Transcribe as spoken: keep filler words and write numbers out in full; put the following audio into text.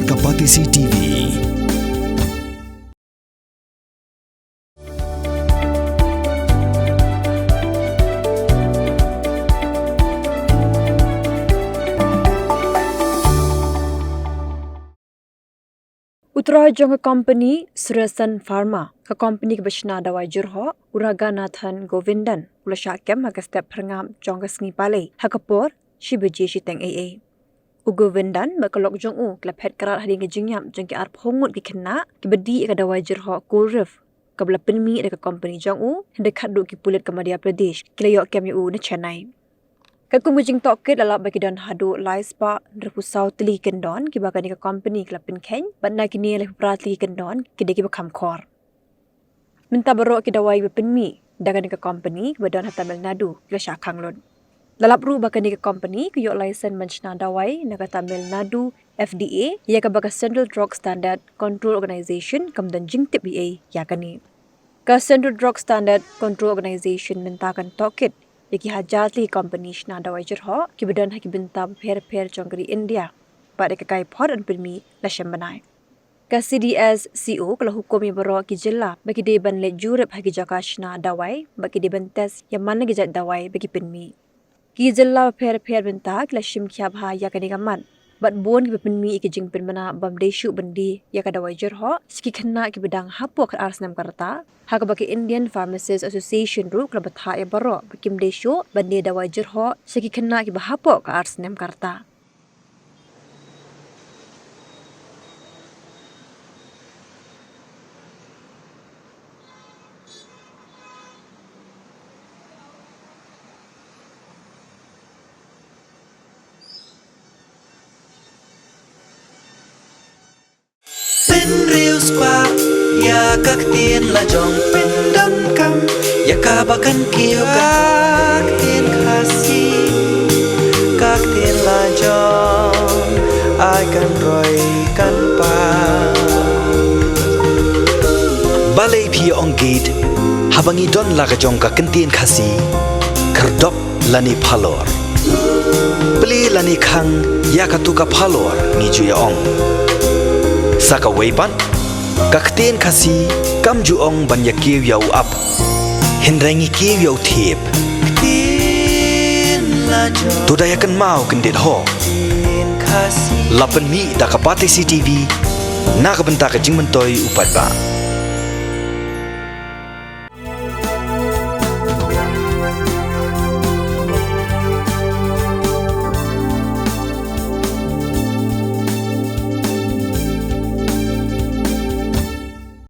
Ka Batesi T V. U trai jong ka kompani Sresan Pharma, ka kompani kaba shna dawai jyrhoh, u Raganathan Govindan, u la shah kem ha ka step phyrngap jong ka sngi Palei ha ka por shi baje shiteng eiei. U Govindan bad ka lok jong u ki la phet krad hadien ka jingïap jong ki arphew ngut ki khynnah kiba dih ïa ka dawai jyrhoh Cool Riff, kaba la pynmih da ka kompani jong u, hynrei khatduh ki pulit ka Madhya Pradesh ki la ïoh kem ïa u na Chennai. Katkum ka jingtohkit la lap ba ki don haduh lai spah hynriewphew saw tylli ki kyndon kiba kane ka kompani ka la pynkheiñ, bad na kine laiphew phra tylli ki kyndon ki dei kiba kham khor. Mynta baroh ki dawai ba pynmih da kane ka kompani kiba don ha Tamil Nadu ki la shah khang lut. La lap ruh ba kane ka kompani ka ïoh laisen ban shna dawai na ka Tamil Nadu F D A, ïa kaba ka Central Drug Standard Control Organization kam don jingtip ei ei ïa kane. Ka Central Drug Standard Control Organization mynta kan tohkit ïa ki hajar tylli ki kompani shna dawai jyrhoh kiba don ha ki bynta bapher bapher jong ka ri India, bad ïa ka kaiphod ban pynmih la shem bnai. Ka C D S C O ka la hukum ïa baroh ki jylla ba ki dei ban leit jurip ha ki jaka shna dawai, bad ki dei ban test ïa man la ki jait dawai ba ki pynmih. Ki jylla bapher bapher mynta ki la shim khia bha ïa kane ka mat, bad bun kiba pynmih ïa ki jingpynbna bym dei shuh ban die ïa ka dawai jyrhoh sha ki khynnah kiba dang hapoh khatar snem ka rta, ha kaba ka Indian Pharmacist Association ruh ka la bthah ïa baroh ba kim dei shuh ban die dawai jyrhoh sha ki khynnah kiba hapoh khatar snem ka rta. Pynriewspah ïa ka ktien la jong, pyndonkam ïa kaba kan kiew ka ktien Khasi, ka ktien la jong, ai kan roi kan pang. Balei phi ong gate, haba ngi don la ka jong ka ktien Khasi, khyrdop lane phalor. Plie lane khang ïa katu ka phalor ngi ju ïa ong. Sa kawei pat, ka ktien Khasi kam ju ong ban ïa kiew ïa u ap, hynrei ngi kiew ïa u thiep. To da ïa kynmaw kyndit ho. La pynmih da ka Batesi T V na ka bynta ka jingmyntoi u paidbah.